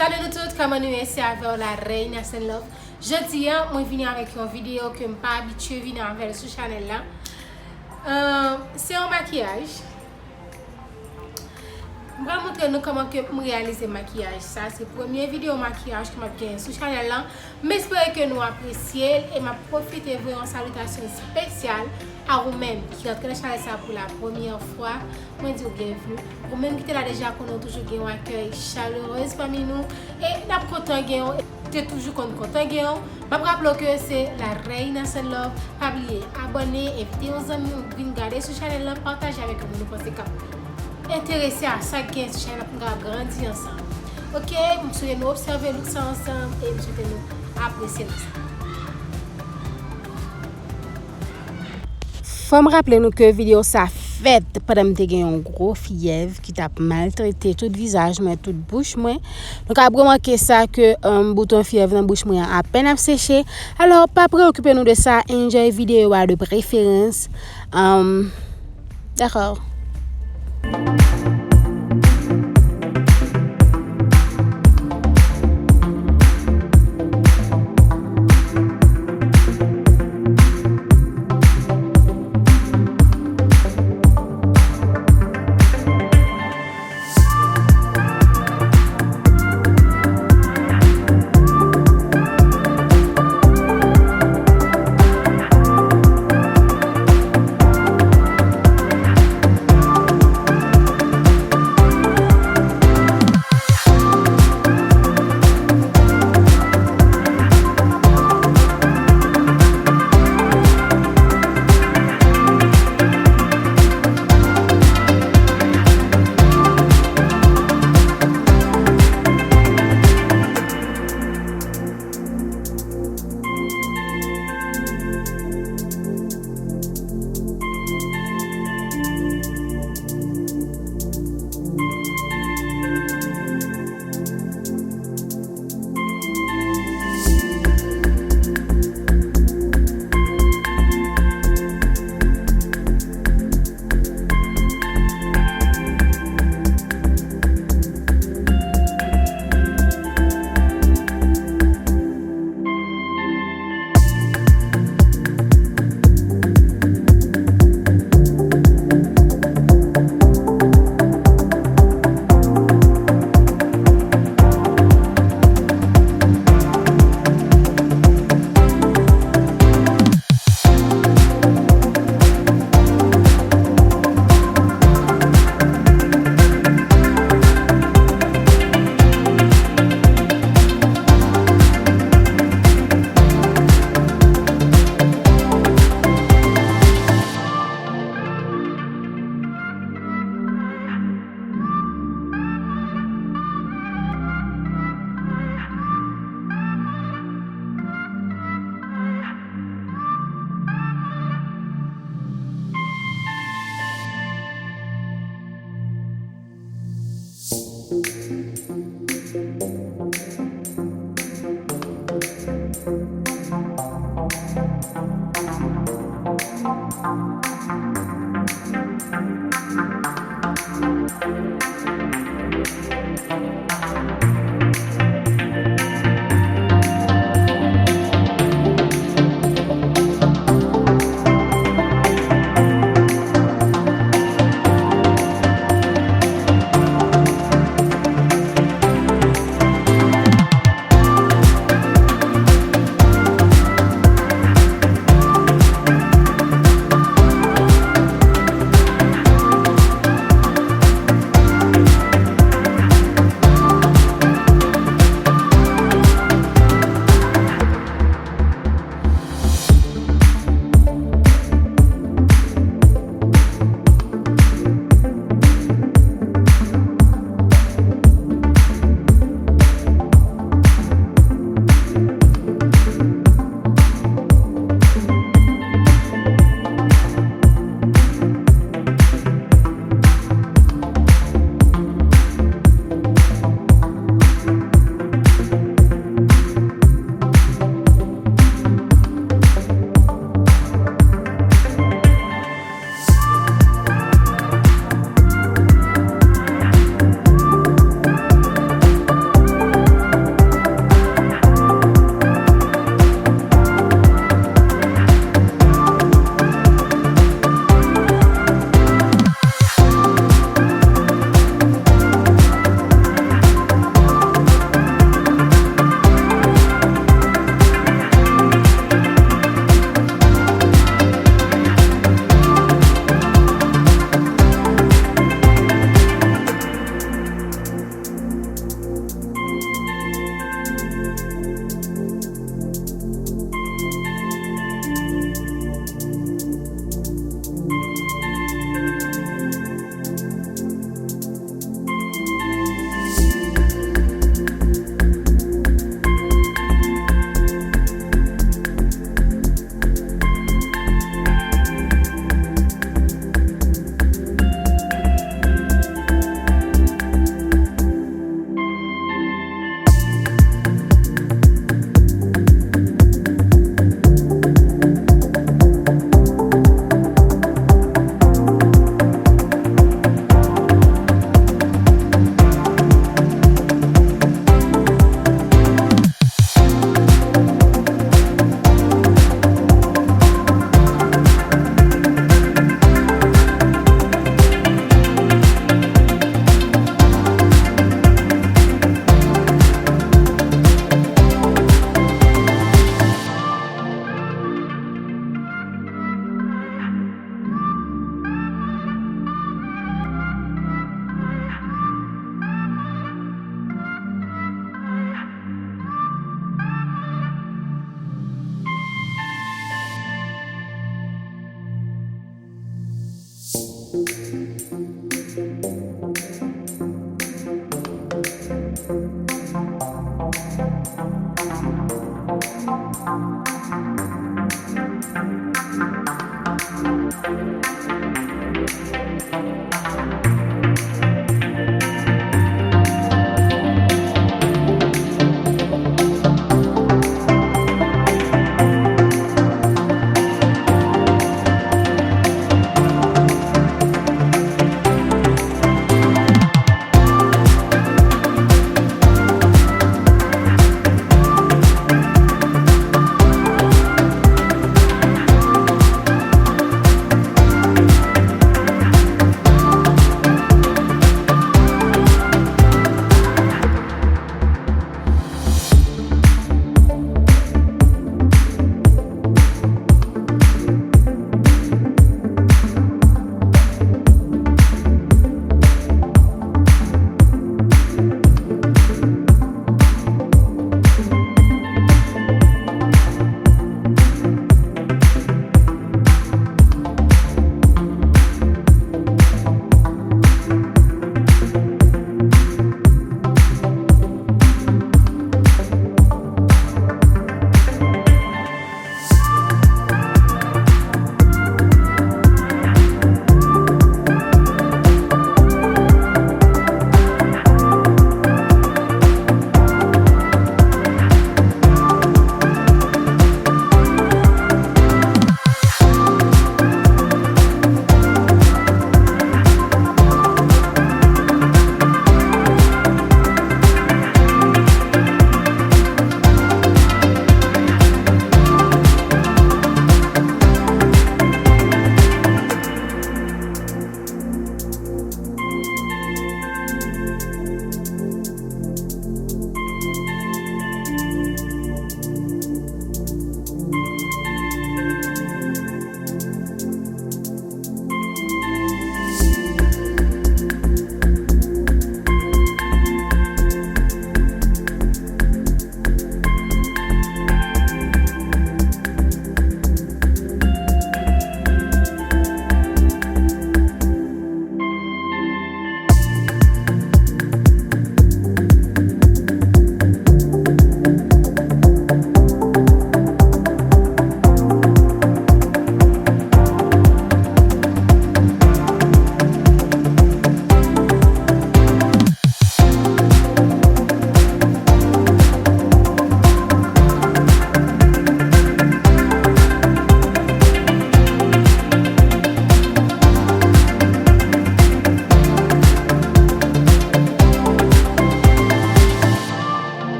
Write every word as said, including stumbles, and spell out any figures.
Salut nou tout, kòman nou ye? Se avè w la Reina Sen Love. Jodi a, mwen vini avèk yon videyo ke m pa abitye vini avè l sou chanèl la. Euh, se yon makiyaj. M pral montre nou kòman ke m reyalize makiyaj sa. Se premye videyo makiyaj ke m ap genyen sou chanèl la. M espere ke nou apresye l e m ap pwofite voye yon salitasyon espesyal a ou menm ki rantre nan chanèl sa pou la premyè fwa. Mwen di w byenvni. Ou menm ki te la deja konnen w toujou gen yon akèy chalerez pami nou. E n ap kontan gen w. Te toujou konn kontan gen w. M ap raple w ke se la Reina Sen Love. Pa bliye abòne, envite yon zanmi w vin gade sou chanèl la, pataje avèk yon moun ou panse k ap enterese a sa k gen sou chanèl la pou n kapab grandi ansanm. Oke, m swete nou obsève look sa ansanm e m swete nou apresye look sa. Fò m raple nou ke videyo sa fèt pandan m te gen yon gwo fyèv ki t ap maltrete tout vizaj mwen, tout bouch mwen. Nou ka ap remake sa ke, um, bouton fyèv nan bouch mwen an apèn ap seche. Alò, pa preokipe nou de sa, enjoy videyo a de preferans. Um, dakò.